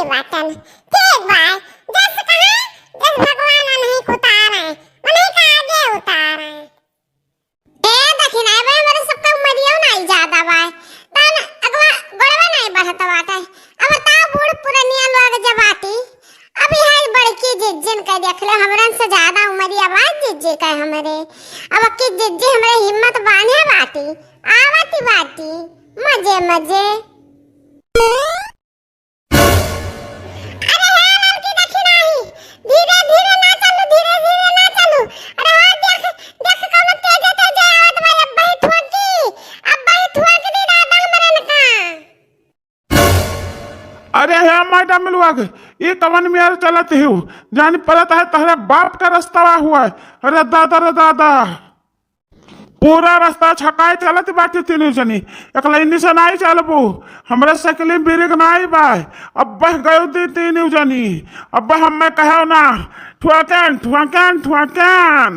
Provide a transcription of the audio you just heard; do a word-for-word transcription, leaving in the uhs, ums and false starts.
बाटन। ठीक बा, जस कहा, जस भगवान उन्हीं को उतारे, उन्हीं का आगे उतारे। ए दखिना, अबे हमरे सबका उमरियो नाई ज्यादा बा, तन अगवा गोड़वा नाई बढ़त बाटे। अब ता बूढ़ पुरनिया लोग जे बाटी, अब यहाँ बड़की जिज्जिन के देख ले, हमरन से ज्यादा उमरिया बा जिज्जी के हमरे। अब की जिज्जी हमरे हिम्मत बांधे बाटी, आवती बाटी, मजे मजे। अरे हे लड़की, देखी नाही, धीरे धीरे ना चलू, धीरे धीरे ना चलू। अरे हो देख, देख कौनो तेजे तेजे आवत बा, अब्बही ठोकी, अब्बही ठोक दी दादा हमरन का। अरे हे मैडम लोग, ये कवन मेर चलत हिउ? जानी पड़त है तहरे बाप का रस्तवा हुआ है। अरे दादा रे दादा, पूरा रस्ता छकाए चलत बाटी तीनों जनी, एक लाइन से नाई चलबू। हमरे साइकिल में ब्रेक नाई बा, अब बह गयो दी तीनों जनी। अब हमें कहो ना, ठुआकन ठुआकन ठुआकन।